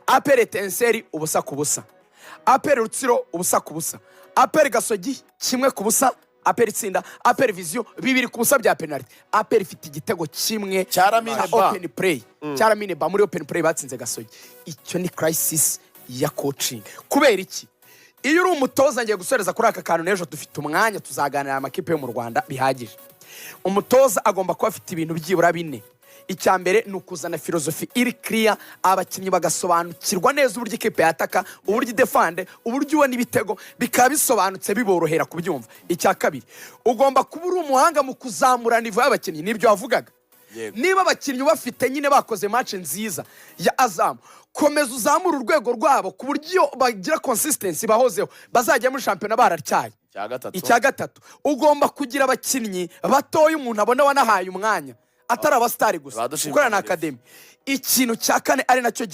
APR Etincelles 0-0, APR Rutsiro 0-0, APR Gasogi 1-0, APR itsinda APR Vision 2-0 bya penaliti. APR ifite igitego kimwe Cya Lamine cya Ba. open play, cya Lamine Ba muri open play batsinze Gasogi. Icyo ni crisis ya coaching. Kubera iki? Iyo uri umutoza, ngiye gusoreza kuri aka kantu, n'ejo dufite umwanya tuzaganira amakipe yo mu Rwanda bihagije. Umutoza agomba kuba afite ibintu byibura bine. Icya mbere ni ukuzana philosophie iri clear, abakinnyi bagasobanukirwa neza uburyo ikipe yataka, uburyo idefande, uburyo ubona ibitego, bikaba bisobanutse, biborohera kubyumva. Icya kabiri, ugomba kuba uri umuhanga mu kuzamura niveau y'abakinnyi, nibyo wavugaga. Niba abakinnyi ubafite nyine bakoze match nziza ya Azam, komeza uzamure urwego rwabo ku buryo bagira consistency bahozeho, bazajya muri shampiyona baratyaye. Icya gatatu? Icya gatatu, ugomba kugira abakinnyi batoya umuntu abona wanahaye umwanya, atari abasitari gusa, Badushimira gukorana na Sheriff. academy. Ikintu cya kane ari nacyo.